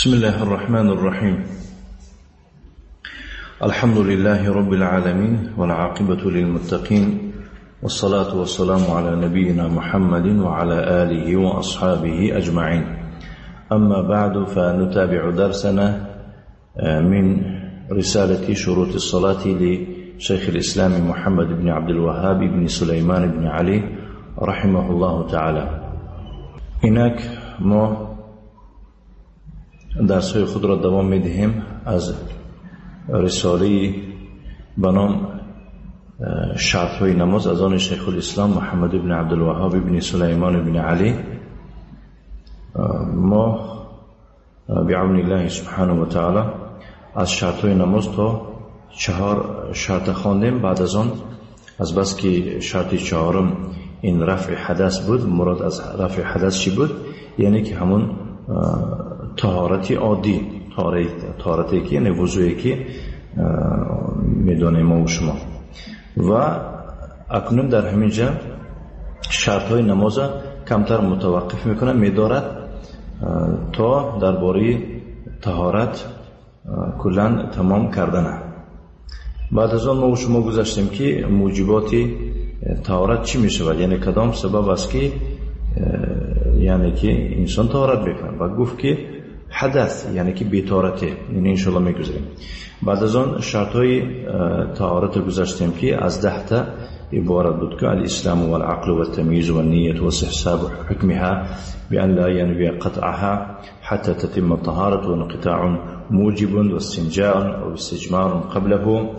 بسم الله الرحمن الرحيم. الحمد لله رب العالمين، والعاقبة للمتقين، والصلاة والسلام على نبينا محمد وعلى آله وأصحابه أجمعين. أما بعد، فنتابع درسنا من رسالة شروط الصلاة لشيخ الإسلام محمد بن عبد الوهاب بن سليمان بن علي رحمه الله تعالى. اینک ما درس‌های خود را دوام می‌دهیم از رساله به نام شرط‌های نماز از آن شیخ الاسلام محمد بن عبدالوهاب بن سلیمان بن علی. ما بعون الله سبحانه و تعالی از شرط‌های نماز تا 4 شرط خواندیم. بعد از آن از بس که شرط 4 این رفع حدث بود، مراد از رفع حدث چی بود؟ یعنی که همون طهارت عادی، طهارتی که یعنی وضوعی که میدانیم ما و شما. و اکنون در همینجا شرط‌های نماز کمتر متوقف میکنه، میدارد تا درباره طهارت کلا تمام کردنه. بعد از آن ما و شما گذشتیم که موجبات طهارت چی میشود، یعنی کدام سبب است که یعنی که انسان طهارت میکنه، و گفت که حدث یعنی که بی‌طهارتی، یعنی انشالله میگذاریم. بعد از آن شرط‌های طهارت گذشتیم که از 10 تا عبارت بود که الاسلام والعقل والتمييز والنية واستحساب حكمها بأن لا ينوي قطعها حتى تتم الطهارة وانقطاع موجب واستنجاء أو استجمار قبله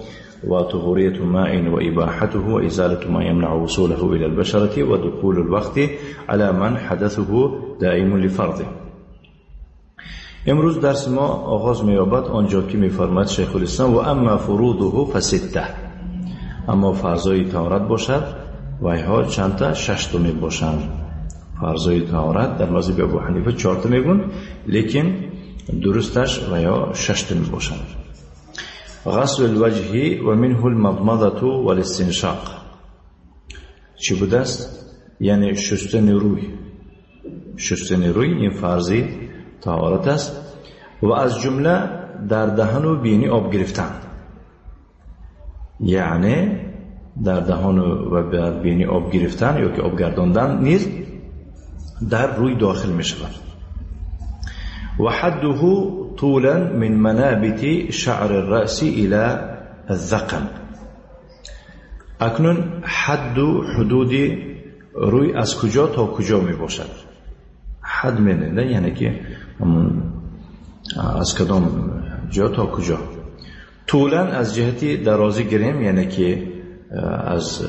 وطهورية ماء وإباحته وإزالة ما يمنع وصوله إلى البشرة ودخول الوقت على من حدثه دائم لفرضه. امروز درس ما آغاز می‌یابد آنجا که می‌فرماید شیخ الاسلام و اما فروضه فسته، اما فرضای طهارت باشد و اینها چند تا؟ 6 تا می‌باشند. فرضای طهارت در مذهب ابو حنیفه 4 تا میگن، لیکن درستش و یا 6 تا می‌باشند. غسل الوجه و منه المضمضة والاستنشاق. چی بوده است؟ یعنی شستن روی. شستن روی این فرضی طهارت است و از جمله در دهن و بینی آب گرفتن، یعنی در دهان و در بینی آب گرفتن یا که آب گرداندن نیز در روی داخل می شود. و حده طولا من منابت شعر الرأس إلى الذقن. اکنون حد و حدود روی از کجا تا کجا می باشد؟ حد می نه، یعنی که از کدام جا تا کجا. طولا از جهت درازی گریم، یعنی که از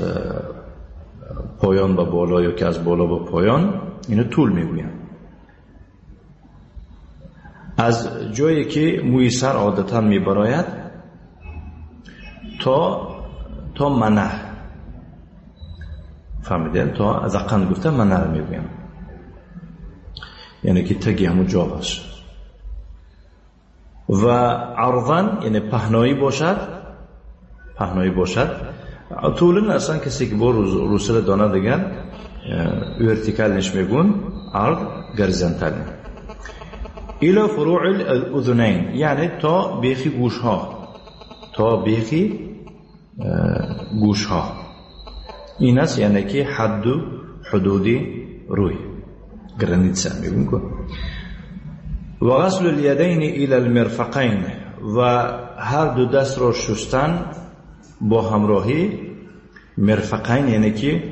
پایان به بالا یا که از بالا به پایان، اینو طول میگویم. از جایی که موی سر عادتا میبراید تا منه، فهمیدین؟ تا ذقن گفته منه رو میگویم، یعنی که تگی همون جا باشه. و عرضاً یعنی پهنایی باشد، پهنایی باشد. طولاً اصلا کسی که با روسل دانه دیگن ورتیکال نش میگون، عرض گرزنتال. الى فروع الاذنین یعنی تا بیخی گوش ها، تا بیخی گوش ها. این است یعنی که حد و حدودی روی گرانیتسا میگون که. و غسل الیدین الى المرفقین و هر دو دست را شستن با همراهی مرفقین یعنی که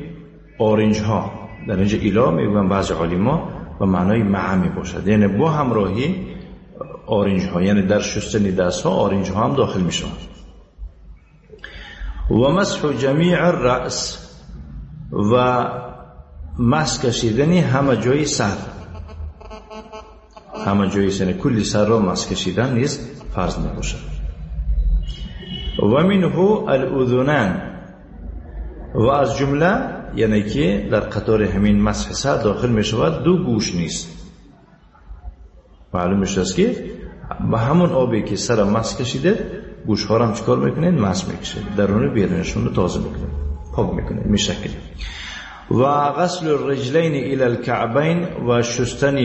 آرنج ها. در اینجا الی میگن بعضی عالما و معنای مع می باشد، یعنی با همراهی آرنج ها، یعنی در شستن دست ها آرنج ها هم داخل می شوند. و مسح جمیع الرأس و مسح کشیدن همه جای سر، همه جای سر، کلی سر را مسح کشیدن نیز فرض می باشد. و منه الاذنان و از جمله یعنی که در قطار همین مسح سر داخل می شود دو گوش نیست. معلوم می شود که با همون آبی که سر مسح کشیده گوش ها را هم چیکار میکنید؟ مسح میکشید، درون بیرونشون رو تازه میکنید، پاک میکنید، میشکید. و غسل الرجلین الى الكعبین و شستن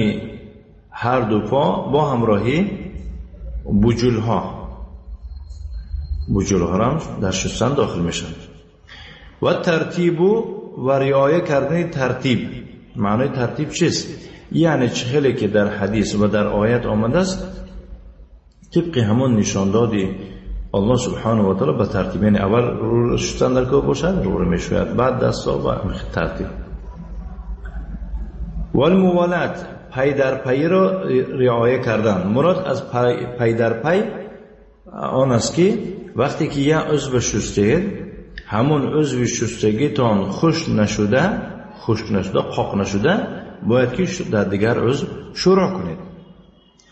هر دو پا با همراهی بجولها، بجولها هم در شستن داخل میشن. و ترتیب و رعایه کردن ترتیب. معنای ترتیب چیست؟ یعنی چه که در حدیث و در آیت آمده است طبق همون نشان دادی الله سبحانه و تعالی به ترتیب، یعنی اول رو شستن در کار باشد، رو میشوید، بعد دستا و ترتیب. و الموالات، پی در پی را رعایه کردن. مراد از پی در پی آن است که وقتی که یک عضو شستید، همون عضو شستگیتان خشک نشده، قاق نشده، باید که در دیگر عضو شروع کنید.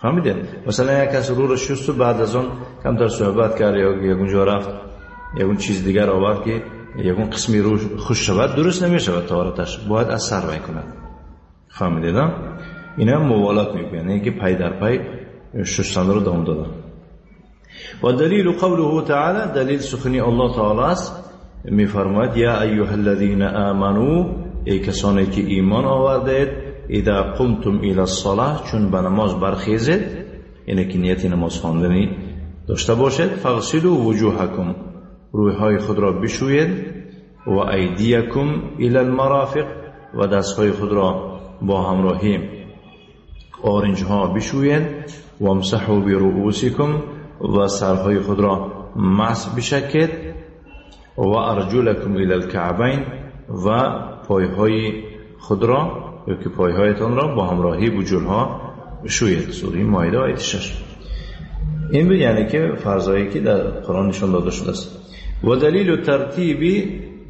فهمیدید؟ مثلا یک کس رو شست و بعد از آن کمتر صحبت کرد یا یک جا رفت یک چیز دیگر آورد که یک قسمی رو خشک شود، درست نمیشود طهارتش، باید از سر وی کند. فهمیدید؟ اینا موالات میگویند، یعنی که پی در پی شستن رو دوام دادن. و دلیل قوله تعالی، دلیل سخنی الله تعالی است، میفرماید یا ایها الذین آمنو، ای کسانی که ایمان آوردید، اذا قمتم الى الصلاه، چون به نماز برخیزید، یعنی که نیت نماز خواندنی داشته باشید، فاغسلوا وجوهکم، رویهای خود را بشویید، و ایدیکم الى المرافق، و دستهای خود را با همراهی آرنج ها بشویید، و امسحوا برؤوسکم، و سرهای خود را مسح بشکید، و ارجلکم الى الكعبین، و پایهای خود را یا که پایهایتان را با همراهی بجولها شوید. سوره مائده آیه 6. این بود یعنی که فرضایی که در قرآن نشان داده شده است. و دلیل ترتیب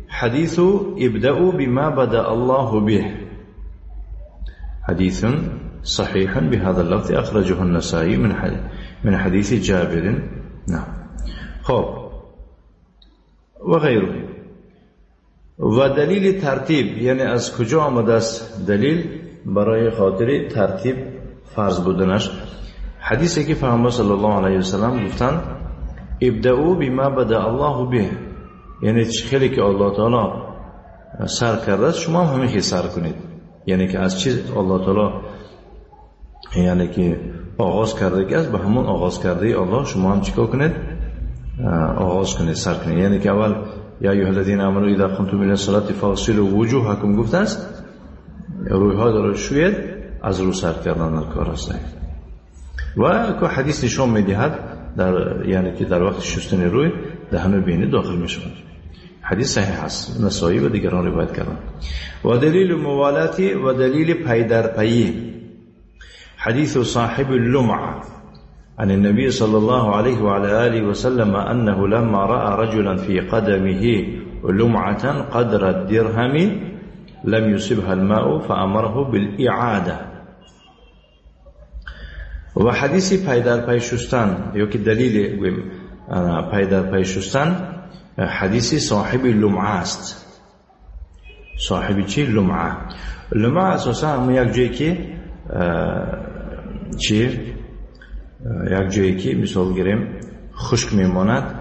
حدیث ابدأوا بما بدأ الله به، حدیث صحیح بهذا اللفظ اخرجه النسائی من حدیث جابر. نعم. خب و غیره. و دلیل ترتیب یعنی از کجا آمده است دلیل برای خاطر ترتیب فرض بودنش؟ حدیثی که پیامبر صلی الله علیه و سلم گفتند ابدأوا بما بدأ الله به، یعنی خیلی که الله تعالی سر کرده است شما هم همین سر کنید، یعنی که از چیز الله تعالی یعنی که آغاز کرده که است به همون آغاز کرده الله شما هم چیکار کنید؟ آغاز کنید، سر کنید. یعنی که اول یا ایها الذین آمنوا اذا قمتم الى الصلاة فاغسلوا وجوهکم گفته است، رویها را شوید، از رو سر کردن در کار است. و که حدیث نشان میدهد در یعنی که در وقت شستن روی دهن و بینی داخل می شود. حدیث صحیح است، نسائی و دیگران روایت کردند. و دلیل موالاتی و دلیل پی در پی حدیث صاحب اللمعة عن النبي صلى الله عليه وعلى آله وسلم أنه لما رأى رجلا في قدمه لمعة قدر الدرهم لم يصبها الماء فأمره بالإعادة. و حدیث پی در پی شستن یا که دلیل پی در پی شستن حدیث صاحب لمعه است. صاحب چی؟ لمعه. لمعه اساسا هم یک جایی که چی؟ یک جایی که مثال گیریم خشک میماند،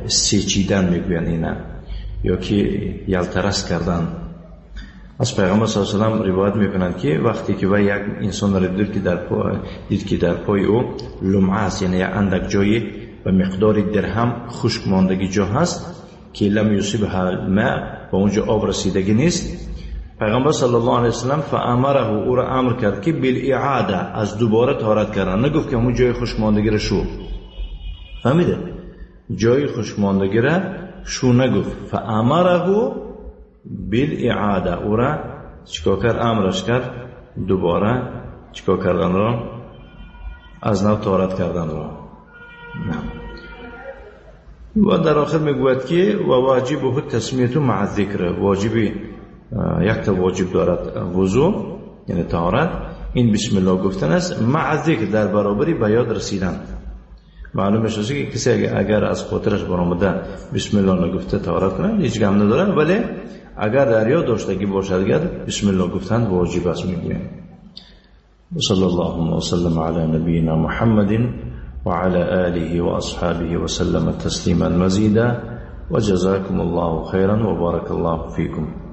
سیچیدن میگویند اینا، یا که یلترس کردن. از پیغمبر صلی الله علیه و سلم روایت میکنند که وقتی که وی یک انسان را دید که در پای او لمعه است، یعنی اندک جایی به مقدار درهم خشک ماندگی جا هست که لم یصیبها الماء، و اونجا آب رسیدگی نیست، پیغمبر صلی الله علیه و سلم فامره، او را امر کرد که بالاعاده، از دوباره طهارت کردن. نگفت که همون جای خشک ماندگی را شو. فهمیده؟ جای خشک ماندگی را شو نگفت. فامره بالاعاده، او را چیکار کرد؟ امرش کرد دوباره چیکار کردن را؟ از نو طهارت کردن را. نه. و در آخر میگوید که و واجبه التسمیه مع الذکر، واجبی یک تا واجب دارد وضو یعنی طهارت، این بسم الله گفتن است، مع ذکر در برابری به یاد رسیدن. معلوم میشه که کسی اگر از خاطرش برآمده بسم الله نگفته طهارت کنه هیچ غم نداره، ولی اگر در یاد داشتگی باشد اگر بسم الله گفتن واجب است. میگویم صلی الله وسلم علی نبینا محمد وعلى آله وأصحابه وسلم تسليما مزيدا وجزاكم الله خيرا وبارك الله فيكم.